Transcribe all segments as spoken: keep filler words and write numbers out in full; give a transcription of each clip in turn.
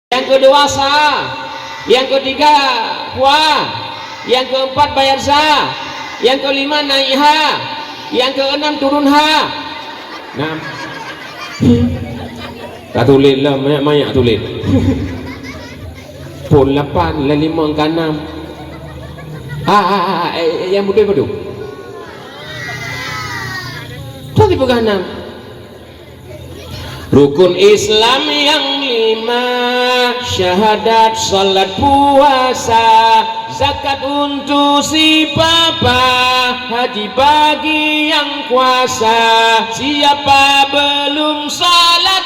Nyang keudua sa, nyang keutiga kua, nyang keumpat bayar sa, nyang keulima naiek ha, nyang keueunam turun ha. Nam. Ka tuléh lom, manyak-manyak tuléh. Phon lapan, lhèe limong ka nam. Ah, ah, ah, eh, eh, nyang beutôi padum? Tuan dipeugah nam. Rukun Islam nyang lima, syahadat, salat, puasa, zakat untuk si papa, haji bagi nyang kuasa, siapa belum salat?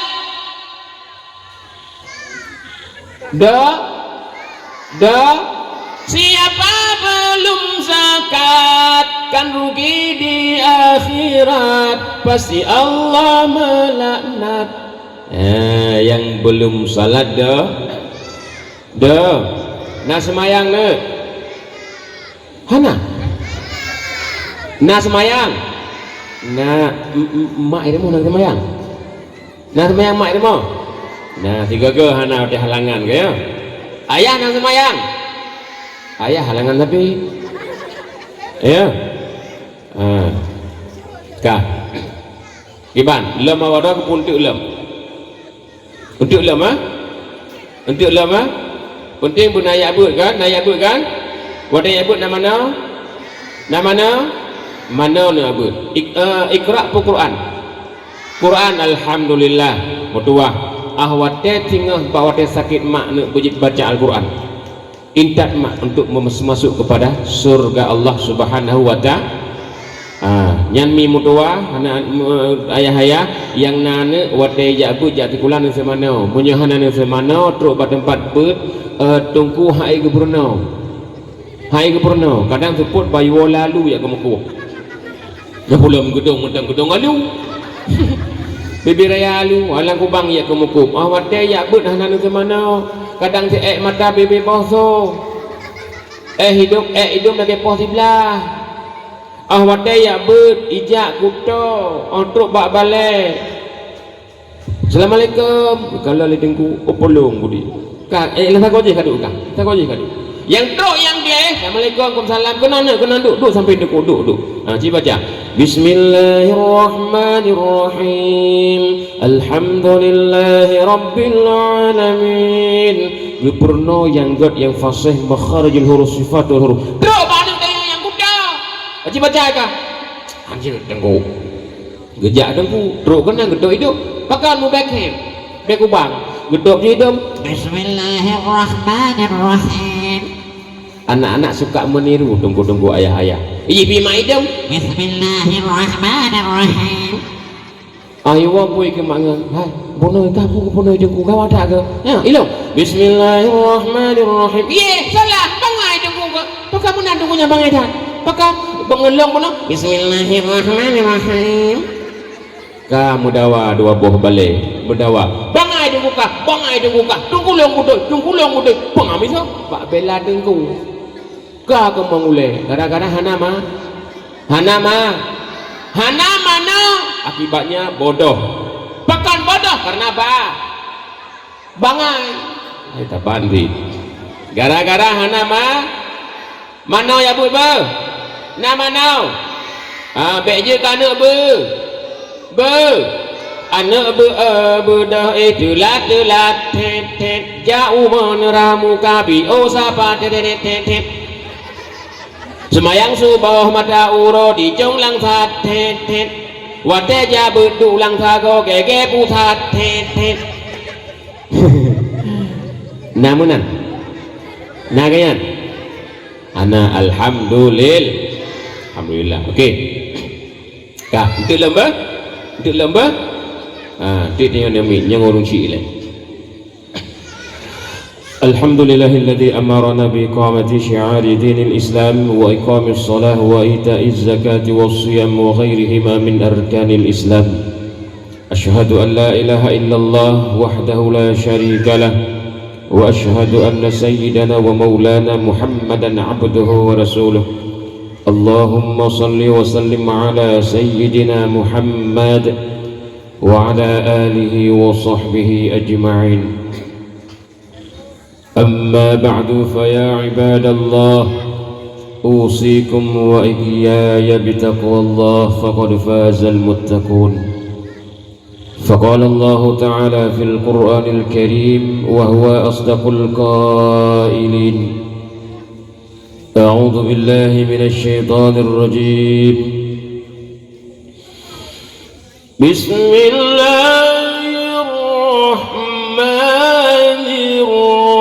Dah? Dah? Siapa belum zakat, kan rugi di akhirat, pasti Allah melaknat. Eh, nyang belum salat dah? Dah? Na seumayang, nak? Hana? Na seumayang? Na, m-, m-, mak ilmu na seumayang? Na seumayang mak rumoh? Na, sigoe-goe hana watèe halangan keu, ya. Ayah na seumayang? Ayah halangan tapi. Ya. Ha. Ka. Kiban, lom awak dah keu pun teuk lom. Untuk lom, ha? Untuk lom, ha? Penting pun na jak beuet kan? Na jak beuet kan? Watèe jak beuet na manoe? Na manoe? Manoe na beuet. Ik-, eh, Iqra pun Quran. Quran, alhamdulillah, meutuwah. Ah, watèe singoh bak watèe sakét mak neuk beujeuet baca Al-Quran. Intat mak untuk memas-, masuk kepada surga Allah Subhanahu wa ta-, ah, nyan mi meutuwah, hana, me-, ayah-ayah, nyang na aneuk watèe jak beuet jak sikula neuk seumanoe. Meunyoe hana neuk seumanoe, trok bak teumpat beuet, eh, teungku hai geupeurunoe. Hai geupeurunoe, kadang seupôt bayeue lalu jak keumeukub. Nyan pula meugeudong mantong geudong alu. Bibie raya alu, alang kubang jak keumeukub. Ah, watèe jak beuet hana neuk seumanoe. Kadang si ék mata bibie poh so. Éh idong, éh idong lagèe poh siblah. Ah, watèe jak beuet, ijak kuto, oh, trok bak balèe. Assalamualaikum. Kalau lé teungku, oh, polong budi. Ka, eh, lah sagoe jih ka duek ka. Sagoe jih ka duek. Nyang trok nyang gleh, "Assalamualaikum, waalaikumsalam." Keunan, keunan duek, duek sampai teungku, duek, duek. Ha, ci baca. Bismillahirrahmanirrahim. Alhamdulillahirabbil alamin. Geupeurunoe nyang gèt nyang fasih makharijul huruf sifatul huruf. Trok bak aneuk tayang nyang buta. Ci baca ka. Anjir, teungku. Geujak teungku, trok keunan geutôp idong. Pakon mubèk hem? Bèk ubang. Geutôp ju idong. Bismillahirrahmanirrahim. Anak-anak suka meniru teungku-teungku ayah-ayah. Ih, pi mak idong. Bismillahirrahmanirrahim. Ayo, wah, bui keu mak ngon. Hai, bunoe ka, bunoe teungku, gawat that keu? Ya, ilong. Bismillahirrahmanirrahim. Ye, salah. Bangai teungku keu. Pakon meunan teungku nyan bangai that? Pakon bangai lôn bunoe? Bismillahirrahmanirrahim. Ka meudawa dua boh balèe, meudawa. Bangai teungku kah, bangai teungku kah, teungku lôn beutôi, teungku lôn beutôi. Peungamisa bak bela teungku. Ka keumeung ulèe, gara-gara hana ma-, hana ma-, hana manoe, akibatnya bodoh. Pakon bodoh? Karena ba-, Bangai. Hai, taban ri. Gara-gara hana ma-, manoe jak beuet beu. Na manoe. Ah, bèk jeuet keu aneuk beu. Beu. Aneuk beu, eh, beudôh, eh, teulat, teulat, thet, thet. Jak u meunara muka bi, oh, sapa, thet, thet, thet, thet. Seumayang suboh mata uroe dicong lam that, thet, thet. Watèe jak beuet duek lam sagoe gègèe pusat, thet, thet. Na meunan? Na geuyan? Hana, alhamdulil-, alhamdulillah. Okey. Ka, enteuk lom beu? Enteuk lom beu? Ha, enteuk teunyong namiet, nyang ureueng syiek lé. Alhamdulillahilladzi amarana bi iqamati syi'ari dinil Islam wa iqamis shalah wa ita'iz zakati was siyam wa ghairihima min arkanil Islam. Asyhadu an la ilaha illallah wahdahu la syarika lah, wa asyhadu anna sayyidana wa maulana Muhammadan abduhu wa rasuluh. Allahumma salli wa sallim ala sayyidina Muhammad wa ala alihi wa sahbihi ajma'in. أما بعد، فيا عباد الله، أوصيكم وإياي بتقوى الله، فقد فاز المتقون. فقال الله تعالى في القرآن الكريم وهو أصدق القائلين: أعوذ بالله من الشيطان الرجيم. بسم الله الرحمن الرحيم.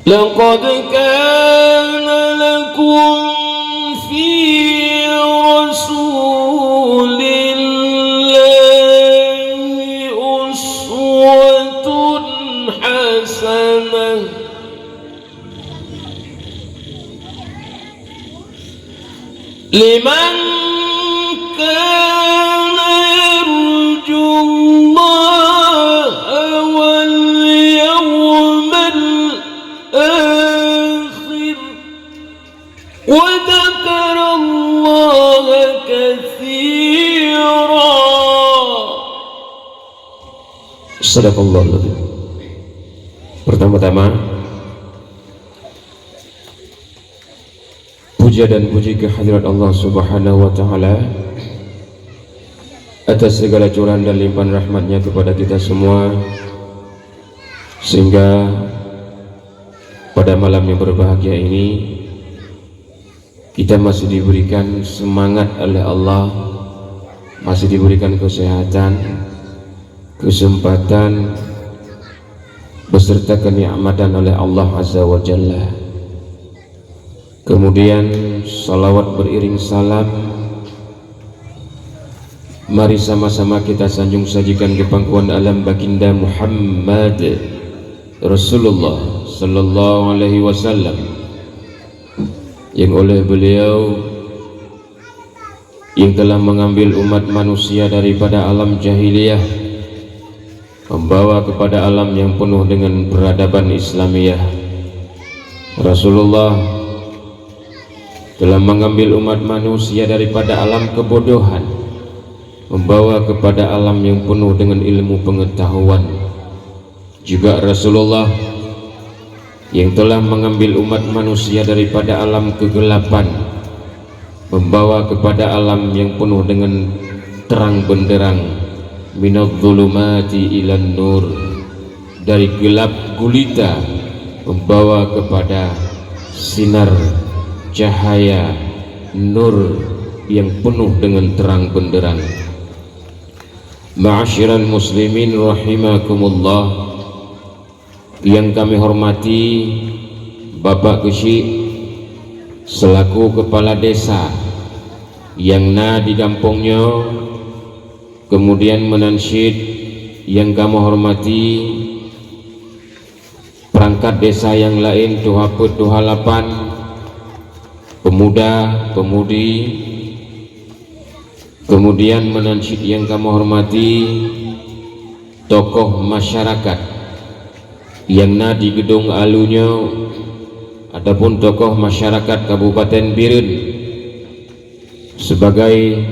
لقد كان لكم في رسول الله أسوة حسنة لمن كان يرجو الله واليوم الآخر وذكر الله كثيرا. Sadaqallahul Azim. Pertama-tama, puja dan puji kehadirat Allah Subhanahu wa Ta'ala atas segala curahan dan limpahan rahmat-Nya kepada kita semua, sehingga pada malam yang berbahagia ini, kita masih diberikan semangat oleh Allah, masih diberikan kesehatan, kesempatan, beserta kenikmatan oleh Allah Azza wa Jalla. Kemudian, salawat beriring salam, mari sama-sama kita sanjung sajikan keu pangkuan alam Baginda Muhammad Rasulullah sallallahu alaihi wasallam, nyang oleh beliau yang telah mengambil umat manusia daripada alam jahiliyah, membawa kepada alam yang penuh dengan peradaban Islamiyah. Rasulullah telah mengambil umat manusia daripada alam kebodohan, membawa kepada alam yang penuh dengan ilmu pengetahuan. Juga Rasulullah yang telah mengambil umat manusia daripada alam kegelapan, membawa kepada alam yang penuh dengan terang benderang, minadh dhulumati ilan nur, dari gelap gulita membawa kepada sinar cahaya nur yang penuh dengan terang benderang. Ma'asyiral muslimin rahimakumullah, yang kami hormati Bapak Geuchik selaku kepala desa yang na di gampông nyoe, kemudian meunan cit yang kamoe hormati perangkat desa yang laén, tuha peuet, tuha lapan, pemuda, pemudi, kemudian meunan cit yang kamoe hormati tokoh masyarakat yang na di Geudong Alu nyoe ataupun tokoh masyarakat Kabupaten Bireuen sebagai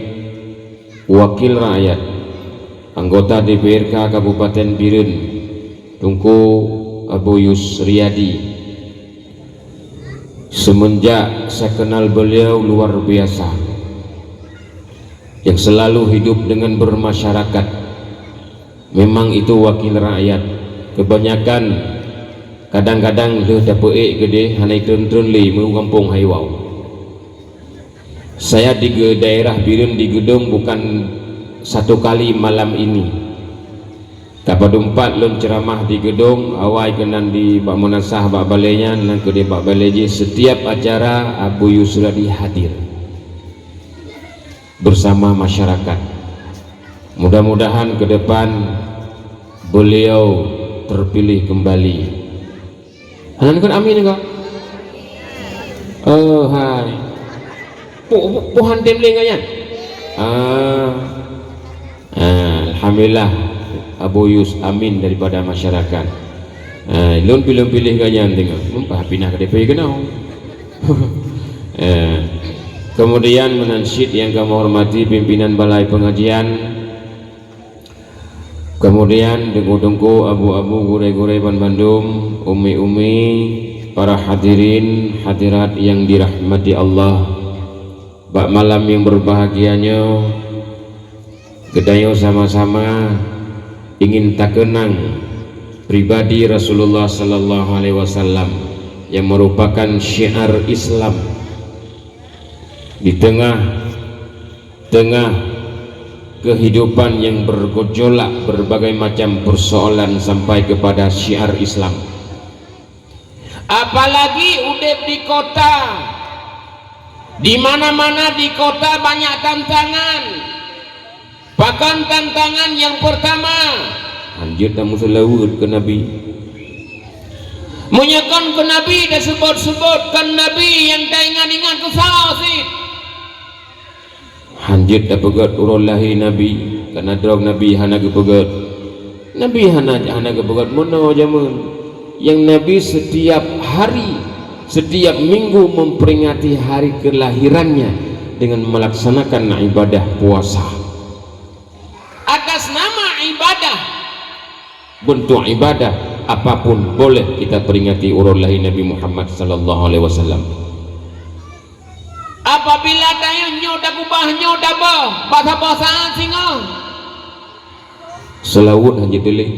wakil rakyat, anggota D P R K Kabupaten Bireuen, Teungku Abu Yus Riyadi. Semenjak saya kenal beliau luar biasa, yang selalu hidup dengan bermasyarakat. Memang itu wakil rakyat. Kebanyakan kadang-kadang lheueh tapeuék keudeh hana itreun-treun lé meunurot gampông hai wow. Saya di ge-, daerah Bireuen di Geudong bukan satu kali malam ini. Ka padum pat lôn ceuramah di Geudong, awai keunan di bak meunasah bak balée nyan, nan keudeh bak balée jih, setiap acara Abu Yusradi hadir bersama masyarakat. Mudah-mudahan ke depan beliau terpilih kembali. Hana neukheun amin kah? Oh, hai. Pu-, pu-, puhan tem lé ngon nyan? Ah. Ah, alhamdulillah, Abu Yus amin daripada masyarakat. Eh, lôn pi-, lôn piléh gobnyan teungoh. Mumpah pinah ke D P keunoe. Eh, kemudian meunan cit nyang kamoe hormati pimpinan balai pengajian, kemudian teungku-teungku, abu-abu, gurée-gurée banmandum, umi-umi, para hadirin hadirat yang dirahmati Allah. Bak malam yang berbahagia nyoe, geutanyoe sama-sama ingin takeunang pribadi Rasulullah sallallahu alaihi wasallam yang merupakan syiar Islam di tengah-tengah kehidupan yang bergejolak berbagai macam persoalan sampai kepada syiar Islam. Apalagi udeb di kota, di mana-mana di kota banyak tantangan. Pakon tantangan nyang pertama? Hanjeuet tameuseulaweuet keu Nabi. Meunyoe kon keu Nabi taseubot-seubot, kon Nabi nyang taingat-ingat keu soe cit? Hanjeuet tapeugét uroe lahé Nabi, kana droe Nabi hana geupeugét. Nabi hana, hana geupeugét meunoe jameun. Nyang Nabi setiap hari, setiap minggu memperingati hari kelahirannya dengan melaksanakan ibadah puasa. Atas nama ibadah, bentuk ibadah apapun boleh kita peringati uroe lahé Nabi Muhammad sallallahu alaihi wasallam. Apabila tanyoe nyoe takubah, nyoe taboh, basa-basaan singoh, seulaweuet hanjeuet tuléh.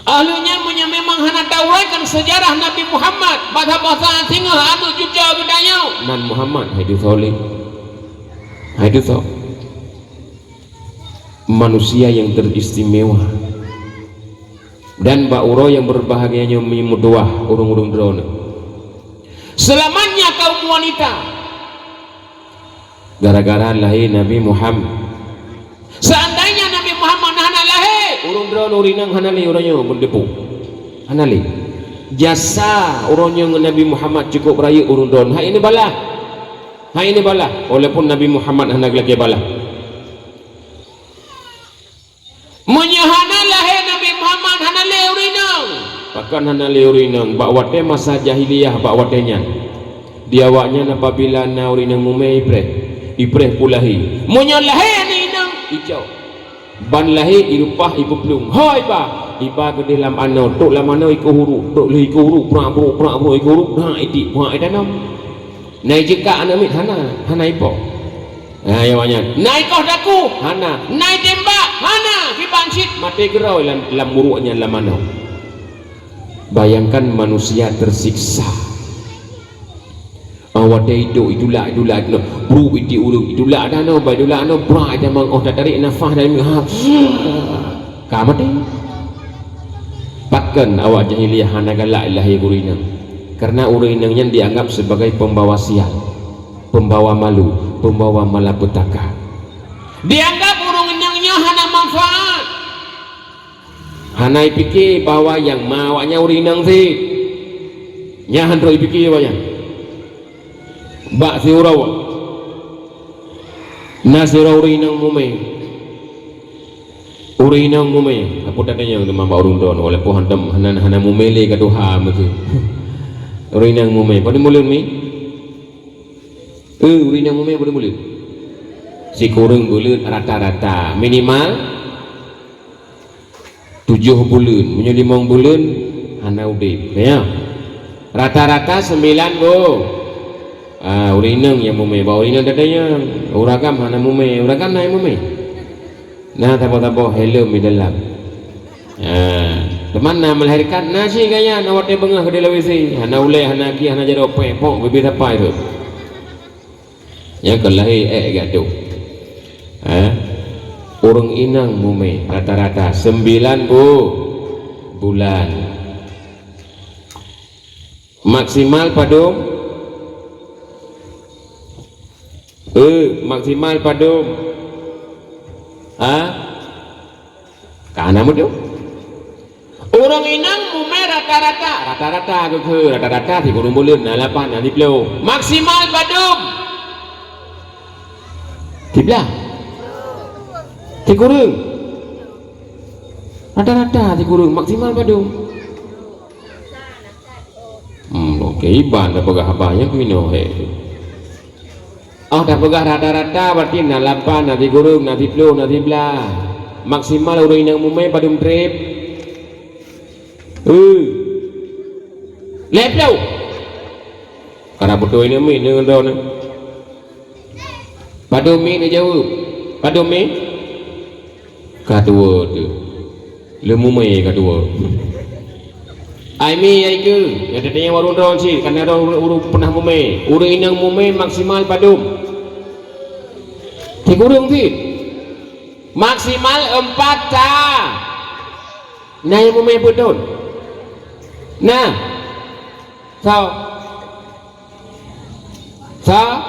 Ahli nyan meunyoe memang hana tauraikan sejarah Nabi Muhammad, basa-basaan singoh aneuk cucoe geutanyoe, nan Muhammad hai tusoe lé. Hai tusoe. Manusia yang teristimewa. Dan bak uroe nyang berbahagia nyoe meutuwah ureuëng-ureuëng droeneuh. Selamatnya kaum wanita. Gara-gara lahé Nabi Muhammad. Seandainya Nabi Muhammad hana lahé, ureuëng droeneuh ureuëng inong hana lé uroe nyoe meudeupu. Hana lé. Jasa uroe nyoe ngon Nabi Muhammad cukup rayeuk ureuëng droeneuh. Hai ini balah. Hai ini balah. Walaupun Nabi Muhammad hana geulakée balah. Meunyoe hana lahé Nabi Muhammad, hana lé ureuëng inong. Pakon hana lé ureuëng inong? Bak watée masa jahiliyah bak watée nyan, di awaknyan apabila na ureuëng inong mumé ipreh, ipreh peue lahé. Meunyoe lahé aneuëk inong, icok. Ban lahé ireupah ipeuplueng. Hôi ba, iba keudeh lam anoe, trok lam anoe ikoh uruek, trok lheueh ikoh uruek, brak brok, brak brok ikoh uruek, brak itik, brak itanom. Na ijikak aneuëk miet? Hana, hana ipo. Ha, nyang awaknyan. Na ikoh daku? Hana. Na itembak? Hana. Kiban cit maté keudroe lam, lam uruek nyan lam anoe. Bayangkan manusia tersiksa. Ah, watée idok itulak, itulak, itulak. Brok itik ureuëng, itulak danoe, ba itulak danoe, brak itamong, oh, tatarek nafah dari ha. Ka maté. Pakon awak jahiliyah hana galak lahé ureuëng inong? Karena ureuëng inong nyan dianggap sebagai pembawa sial, pembawa malu, pembawa malapetaka. Dianggap ureuëng inong nyoe hana manfaat. Hana ipike bahwa nyang ma awaknyan ureuëng inong cit. Nyan han trok ipike awaknyan. Bak siuroe, na sidroe ureuëng inong mumé. Ureuëng inong mumé, apu tatanyong teuma bak ureuëng droeneuh, walaupun hantom hana, hana mumé lé ka tuha meuti. Ureuëng inong mumé, padum buleuen mi? Eh, ureuëng inong mumé padum buleuen? Sikureueng buleuen rata-rata, minimal tujoh buleuen, meunyoe limong buleuen hana udeb, ya. Rata-rata sembilan bu-, ah, ureuëng inong nyang mumé, bak ureuëng inong tatanyong, ureuëng agam hana mumé, ureuëng agam na nyang mumé. Na saboh-saboh helm di dalam. Ah, teuma na melahirkan, na cit gaya, na watée beungoh keudeh lam W C, hana ulée, hana aki, hana jaroe, pek, pok, bibit sapai tu. Nyan kon lahé ék geuh tu. Ha? Ureuëng inong mumé rata-rata sembilan bu-, bulan. Maksimal padum? Eh, maksimal padum? Ha? Ka hana meudoh. Ureuëng inong mumé rata-rata, rata-rata keuh, rata-rata sikureueng buleuen na lapan, na siploh. Maksimal padum? Siblah. Sikureueng. Rata-rata sikureueng, maksimal padum? Hmm, oke, iban tapeugah haba nyang keunoe he. Oh, tapeugah rata-rata berarti na lapan, na sikureueng, na siploh, na siblaih. Maksimal ureueng inong mumè padum trép? Eh. Lhèe ploh. Karena beutôi ni mi deungon droeneuh. Padum mi neujaweueb? Padum mi? Ka dua tu. Lheueh mumè ka dua. Ai mi ai keu, nyang tatanyong warong droe cit, karena droe ureueng, ureueng pernah mumè. Ureueng inong mumè maksimal padum? Sikureueng cit. Maksimal empat ta. Na nyang mumè peuet thon? Na. Soe? Soe?